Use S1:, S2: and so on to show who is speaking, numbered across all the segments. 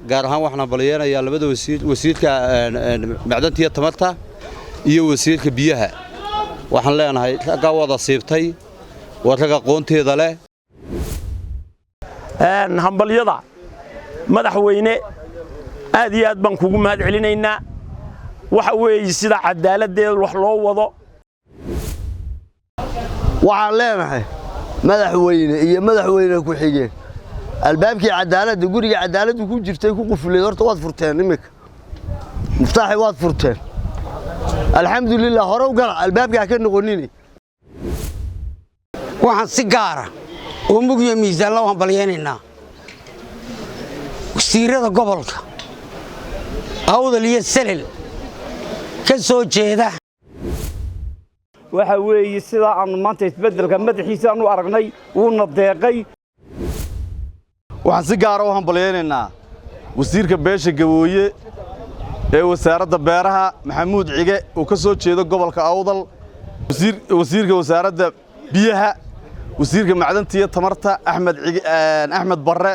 S1: Gaar ahaan waxaan hambalyeynayaa labada wasiir, wasiirka macdanta iyo tamarta iyo wasiirka biyaha. Waxaan leenahay raggaa wada siibtay, waa rag aqoonteeda leh.
S2: Hambalyada madaxweyne, aad iyo aad baan kugu mahad celinaynaa. Waxa weeye sida cadaaladdeeda wax loo wado.
S3: Waxaan leenahay madaxweyne iyo madaxweyne ku-xigeen, albaabkii cadaaladda, guriga cadaaladdu ku jirtay ku qufuleed, horta waad furteen. Iminka muftaaxi waad furteen, alxamdulilah. Hore u gala, albaabka ha ka noqonini.
S4: Waxaan si gaara oo mugyo miisaan loo hambalyaynaynaa wasiirada gobolka Awdal iyo Selel ka soo jeeda.
S2: Waxa weeye sidaa aanu maanta isbeddelka madaxiisa aanu aragnay, wuuna deeqay.
S5: Waxaan si gaara u hambalyaynaynaa wasiirka beesha Gabooye ee wasaaradda beeraha, Maxamuud Cige, oo ka soo jeeda gobolka Awdal, wasiirka wasaaradda biyaha, wasiirka macdanta iyo tamarta, Axmed Cige Axmed Barre,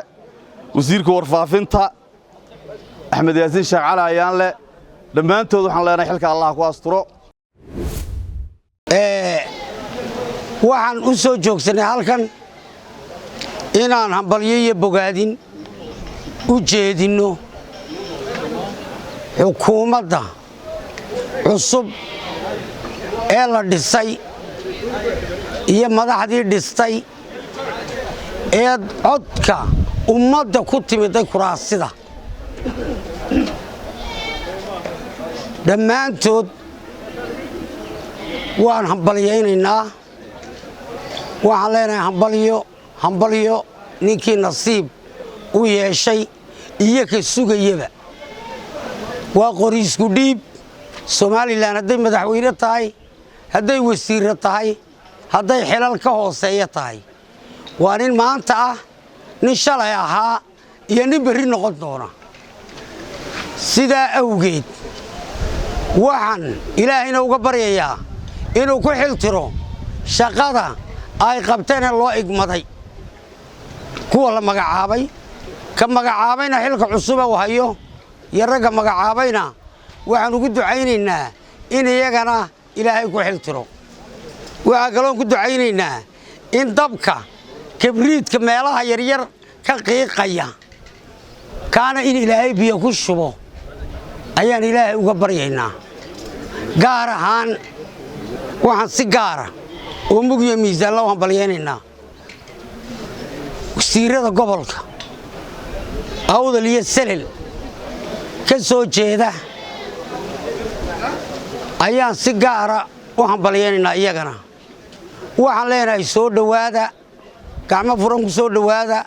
S5: wasiirka warfaafinta, Axmed Yaasiin Sheekh Cali Ayaanle. Dhammaantood waxaan leenahay xilka Allah ku asturo.
S4: Waxaan u soo joogsanay halkan inaan hambalyo iyo bogaadin u jeedinno xukuumadda cusub ee la dhisay iyo madaxdii dhistay ee codka ummadda ku timiday kuraasida. Dhammaantood waan hambalyaynaynaa. Waxaan leenahay hambalyo, hambalyo, ninkii nasiib u yeeshay iyo ka sugayaba. Waa qoriisku dhiib. Somalilan hadday madaxweyne tahay, hadday wasiirro tahay, hadday xilal ka hooseeya tahay, waa nin maanta ah, nin shalay ahaa iyo nin berri noqon doona. Sidaa awgeed waxaan Ilaahayna uga baryayaa inuu ku xiltiro shaqada ay qabteenee loo igmaday. Kuwa la magacaabay, ka magacaabayna xilka cusuba u hayo iyo ragga magacaabayna, waxaan ugu ducaynaynaa in iyagana Ilaahay ku xiltiro. Waxaa kaloon ku ducaynaynaa in dabka kabriidka meelaha yaryar ka qiiqaya kaana in Ilaahay biyo ku shubo ayaan Ilaahay uga baryaynaa. Gaar ahaan waxaan si gaara oo mugyo miisaan loo hambalyaynaynaa wasiirada gobolka Awdal iyo Selel ka soo jeeda ayaan si gaara u hambalyaynaynaa iyagana. Waxaan leenahay soo dhowaada, gacmo furan ku soo dhowaada,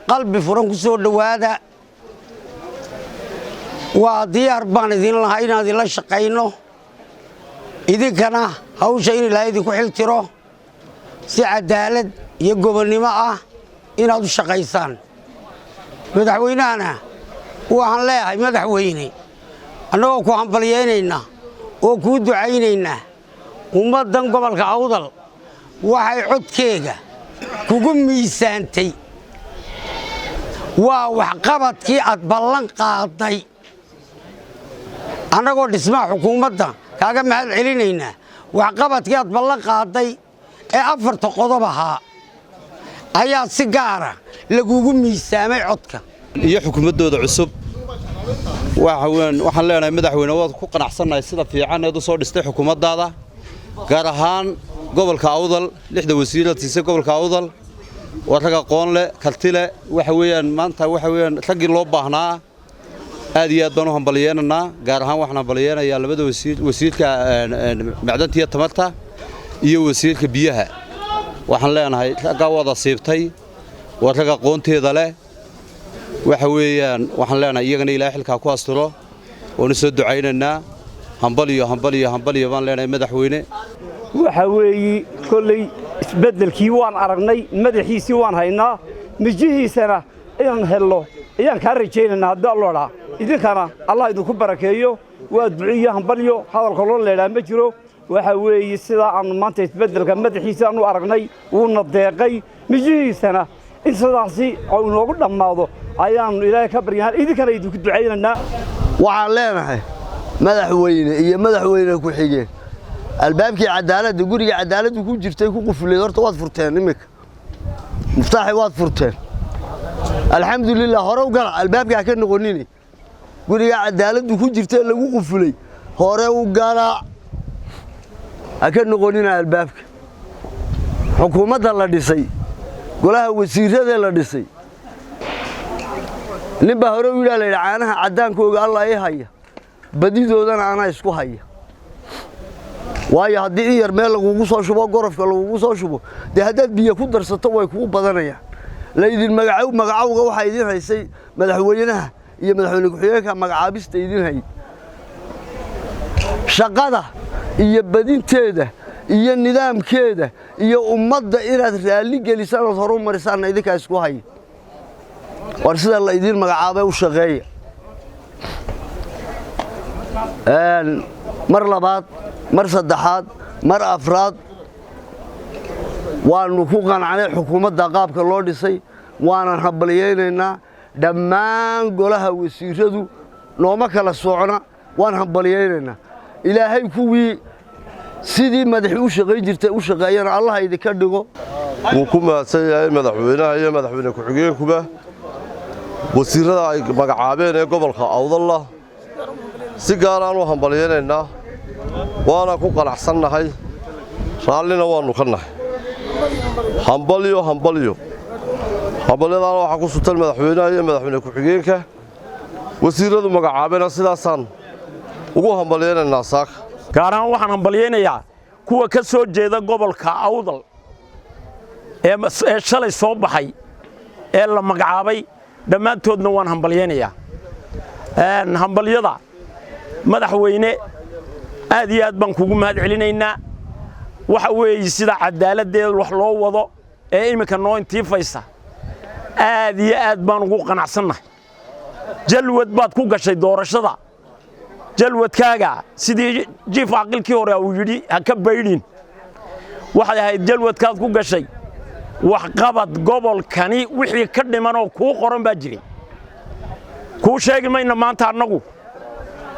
S4: qalbi furan ku soo dhowaada. Waa diyaar baan idin lahaa inaan idinla shaqayno, idinkana hawsha in Ilaahay idinku xil tiro, si cadaalad iyo gobonnimo ah inaad u shaqaysaan. Madaxweynahana waxaan leeyahay, madaxweyne, annagoo ku hambalyaynaynaa oo kuu ducaynaynaa, ummaddan gobolka Awdal waxay codkeega kugu miisaantay waa waxqabadkii aad ballan qaaday. Annagoo dhismaha xukuumadda kaaga mahad celinaynaa, waxqabadkii aad ballan qaaday ee afarta qodob ahaa ayaa si gaara lagugu miisaamay codka.
S1: Iyo xukuumaddooda cusub waxaan leenahay, madaxweyne, waad ku qanacsannahay sida fiican eed u soo dhistay xukuumaddaada, gaar ahaan gobolka Awdal. Lixda wasiiraad siisay gobolka Awdal waa rag aqoon leh, karti leh. Waxa weeyaan maanta waxa weeyaan raggii loo baahnaa. Aad iyo aad baan u hambalyeynaynaa. Gaar ahaan waxaan hambalyeynayaa labada wasiir, wasiirka macdanta iyo tamarta iyo wasiirka biyaha. Waxaan leenahay raggaa wada siibtay, waa rag aqoonteeda leh. Waxa weeyaan waxaan leenahay iyagana Ilaahay xilkaa ku asturo, waanu soo ducaynaynaa. Hambaliyo, hambaliyo, hambaliyo baan leenahay, madaxweyne.
S2: Waxa weeye kolley isbeddelkii waan aragnay, madaxiisii waan haynaa, mijihiisana inaan helno ayaan kaa rajaynaynaa haddii Allo dhaa. Idinkana Allah idinku barakeeyo. Waa duciyo hambalyo, hadalka loo leedhaa ma jiro. Waxa weeye sidaa aanu maanta isbeddelka madaxiisa aanu aragnay, wuuna deeqay, mijihiisana in sidaasi uu inoogu dhammaado Ayaannu Ilaahay ka baryahaan, idinkana idinku ducaynaynaa.
S3: Waxaan leenahay, madaxweyne iyo madaxweyne ku-xigeen, albaabkii cadaaladda, guriga cadaaladdu ku jirtay ku qufuleed, horta waad furteen iminka. Muftaaxii waad furteen, alxamdulilah. Hore u gala, albaabka ha ka noqonini. Guriga cadaaladdu ku jirtay lagu qufulay, hore u gala, ha ka noqonina albaabka. Xukuumadda la dhisay, golaha wasiirada la dhisay, nin baa hore u yidhaa, la yidhi: "Caanaha caddaankooga Allah ii haya, badidoodana anaa isku haya." Waayo, haddii in yar meel lagugu soo shubo, gorofka lagugu soo shubo, dee haddaad biyo ku darsato way kugu badanayaan. Laydin magacow, magacowga waxaa idiin haysay madaxweynaha iyo madaxweyne ku-xigeenka. Magacaabista idiin hayay, shaqada iyo badinteeda iyo nidaamkeeda iyo ummadda inaad raalli gelisaan ood horu marisaanna idinkaa isku haya. War sida la idiin magacaabay u shaqeeya. Mar labaad, mar saddexaad, mar afraad, waannu ku qanacnay xukuumadda qaabka loo dhisay, waanan hambalyaynaynaa. Dhammaan golaha wasiiradu nooma kala socna, waan hambalyaynaynaa. Ilaahay kuwii sidii madaxi u shaqayn jirtay u shaqeeyana Allah idinka dhigo.
S6: Wuu ku mahadsan yahay madaxweynaha iyo madaxweyne ku-xigeenkuba wasiirrada ay magacaabeen ee gobolka Awdalla. Si gaaraan u hambalyaynaynaa, waana ku qanacsannahay, raallina waannu ka nahay. Hambalyo, hambalyo, hambalyadaana waxaa ku sutan madaxweynaha iyo madaxweyne ku-xigeenka wasiirradu magacaabeena. Sidaasaan ugu hambalyaynaynaa saaka.
S7: Gaar ahaan waxaan hambalyaynayaa kuwa ka soo jeeda gobolka Awdal ee shalay soo baxay ee la magacaabay. Dhammaantoodna waan hambalyaynayaa. Hambalyada madaxweyne, aad iyo aad baan kugu mahad celinaynaa. Waxa weeye, sida cadaaladdeeda wax loo wado ee iminka noo intiifaysa, aad iyo aad baan ugu qanacsannahay. Jalwad baad ku gashay doorashada. Jalwadkaaga, sidii jiif caaqilkii hore uu yidhi, ha ka baydhin. Waxay ahayd jalwadkaad ku gashay waxqabad gobolkani wixii ka dhiman oo kuu qoran baa jiray. Kuu sheegi mayna maanta annagu.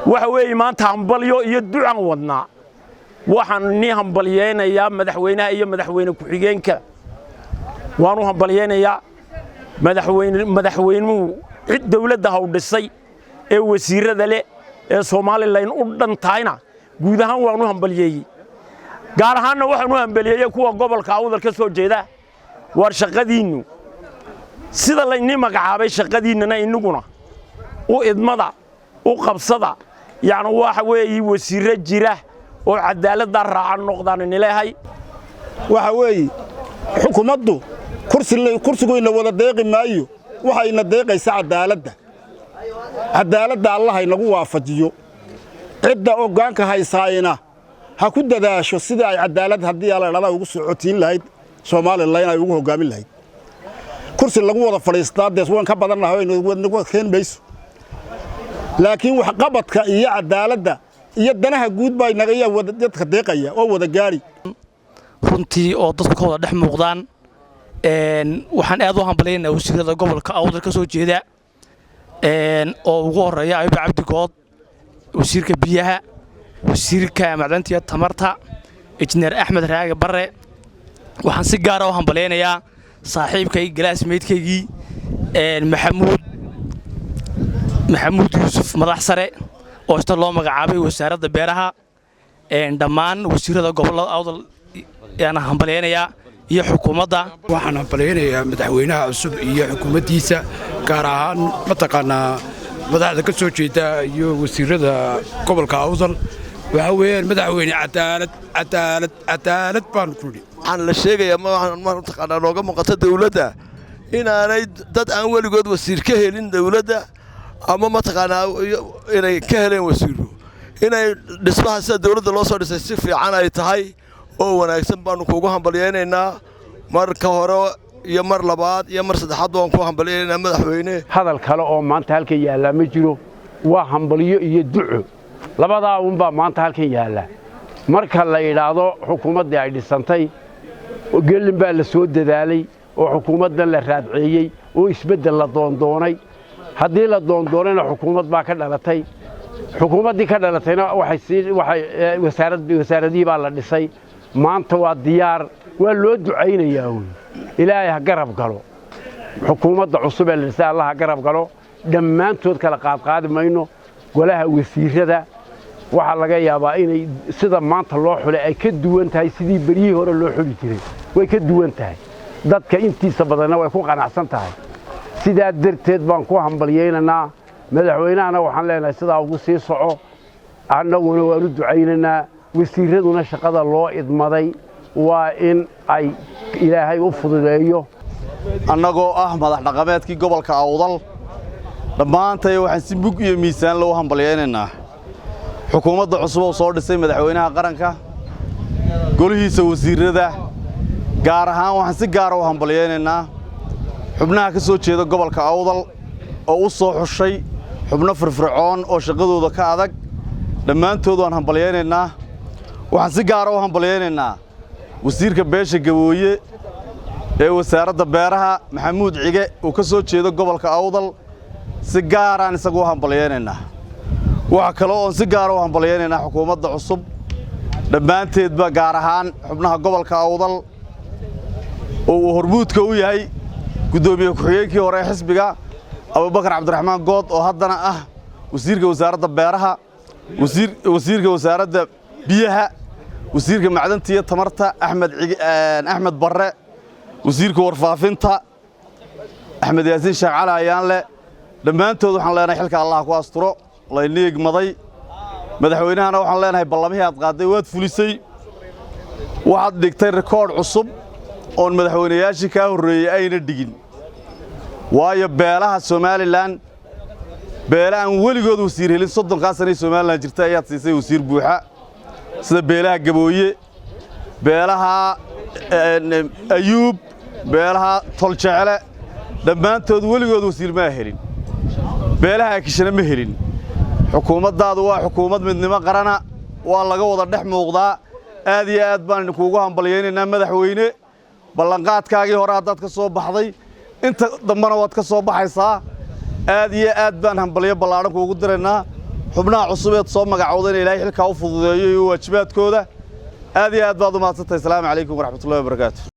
S7: Waxa weeye, maanta hambalyo iyo ducan wadnaa. Waxaan ni hambalyaynayaa madaxweynaha iyo madaxweyne ku-xigeenka. Waan u hambalyaynayaa madaxweyne. Madaxweynuhu cid dawladda haw dhisay ee wasiirada leh ee Somaliland u dhan tahayna guud ahaan waan u hambalyeeyey. Gaar ahaanna waxaan u hambaliyeeyey kuwa gobolka Awdal ka soo jeeda. Waar shaqadiinnu sida laynii magacaabay, shaqadiinnana inaguna u idmada u qabsada. Yacni waxa weeye, wasiirro jira oo cadaaladda raacan noqdaan inileehay.
S8: Waxa weeye, xukuumaddu kursiguyna wada deeqi maayo, waxayna deeqaysa cadaaladda. Cadaaladda Allah inagu waafajiyo. Cidda hoggaanka haysaayna ha ku dadaasho sidii ay cadaalad, haddii alla idhahda, ugu socotiin lahayd Somaliland, ay ugu hoggaamin lahayd. Kursi lagu wada fadhiistaa dee waan ka badannahay, nagu keeni mayso, laakiin waxqabadka iyo cadaaladda iyo danaha guud baa inaga dadka deeqaya oo wada gaari.
S9: Runtii oo dadku ka wada dhex muuqdaan, waxaan aad u hambalyaynaa wasiirada gobolka Awdal ka soo jeeda, oo ugu horreeya Ayuub Cabdi Good, wasiirka biyaha, wasiirka macdanta iyo tamarta, Injineer Axmed Raage Barre. Waxaan si gaara u hambalyaynayaa saaxiibkay, classmate-kaygii, Maxamuud Yuusuf Madax Sare, oo isna loo magacaabay wasaaradda beeraha. Dhammaan wasiirada gobollada Awdal ayaan hambalyaynayaa iyo xukuumadda.
S10: Waxaan hambalyaynayaa madaxweynaha cusub iyo xukuumaddiisa, gaar ahaan mataqaanaa madaxda ka soo jeeda iyo wasiirada gobolka Awdal. Waxaa weeyaan, madaxweyne, cadaalad, cadaalad, cadaalad baanu ku nidhi.
S11: Waxaan la sheegayaa, mataqaanaa, nooga muuqata dawladda inaanay dad aan weligood wasiir ka helin dawladda ama mataqaanaa inay ka heleen wasiiro, inay dhismaha sida dawladda loo soo dhisay si fiican ay tahay oo wanaagsan baannu kuugu hambalyaynaynaa. Marka hore iyo mar labaad iyo mar saddexaad waan ku hambalyaynaynaa, madaxweyne.
S2: Hadal kale oo maanta halkan yaallaa ma jiro. Waa hambalyo iyo duco, labadaa uunbaa maanta halkan yaalla. Marka la yidhaahdo xukuumaddii ay dhisantay, gelin baa la soo dadaalay oo xukuumaddan la raadceeyey oo isbeddel la doondoonay.
S12: Haddii la doondoonayna xukuumad baa ka dhalatay. Xukuumaddii ka dhalatayna waxay sii waxay wasaarad, wasaaradihii baa la dhisay. Maanta waa diyaar, waa loo ducaynayaa wey. Ilaahay ha garab galo xukuumadda cusub ee la dhisay, Allah ha garab galo dhammaantood. Kala qaadqaadi mayno golaha wasiirada. Waxaa laga yaabaa inay sida maanta loo xulay ay ka duwan tahay sidii beryihii hore loo xuli jiray. Way ka duwan tahay, dadka intiisa badanna way ku qanacsan tahay. Sidaa darteed baan ku hambalyaynaynaa madaxweynahana. Waxaan leenahay sidaa ugu sii soco, annaguna waan u ducaynaynaa. Wasiiraduna shaqada loo idmaday waa in ay Ilaahay u fududeeyo.
S5: Annagoo ah madax dhaqameedkii gobolka Awdal, dhammaantay waxaan si mug iyo miisaan loo hambalyaynaynaa xukuumadda cusub oo soo dhisay madaxweynaha qaranka, golihiisa wasiirada. Gaar ahaan waxaan si gaara u hambalyaynaynaa xubnaha ka soo jeeda gobolka Awdal oo u soo xushay xubno firfircoon oo shaqadooda ka adag. Dhammaantood waan hambalyaynaynaa. Waxaan si gaara u hambalyaynaynaa wasiirka beesha Gabooye ee wasaaradda beeraha, Maxamuud Cige, uu ka soo jeedo gobolka Awdal. Si gaaraan isagu u hambalyaynaynaa. Waxaa kale oon si gaara u hambalyaynaynaa xukuumadda cusub dhammaanteedba, gaar ahaan xubnaha gobolka Awdal oo uu hormuudka u yahay guddoomiye ku-xigeenkii hore ee xisbiga, Abubakar Cabdiraxmaan Good, oo haddana ah wasiirka wasaaradda beeraha, wasiirka wasaaradda biyaha, wasiirka macdanta iyo tamarta Axmed Barre, wasiirka warfaafinta Axmed Yaasiin Sheekh Cali Ayaanle. Dhammaantood waxaan leenahay xilka Allah ku asturo layni igmaday. Madaxweynahana waxaan leenahay ballamihii aad qaaday waad fulisay. Waxaad dhigtay rikoodh cusub oon madaxweynayaashii kaa horreeyey ayna dhigin, waayo beelaha Somalilan, beela aan weligood wasiir helin 30-kaa sanay Somalilan jirta, ayaad siisay wasiir buuxa, sida beelaha Gabooye, beelaha Ayuub, beelaha Toljecle. Dhammaantood weligood wasiir maa helin, beelaha Akishana ma helin. Xukuumaddaadu waa xukuumad midnimo qarana, waa laga wada dhex muuqdaa. Aad iyo aad baan idinkuugu hambalyaynaynaa madaxweyne. Ballanqaadkaagii hore haddaad ka soo baxday, inta dambena waad ka soo baxaysaa. Aad iyo aad baan hambalyo ballaadhan kuugu diraynaa. Xubnaha cusubeed soo magacowdayna Ilaahay xilkaa u fududeeyo iyo waajibaadkooda. Aad iyo aad baad u mahadsantahay. Asalaamu calaykum waraxmatullahi wabarakaatu.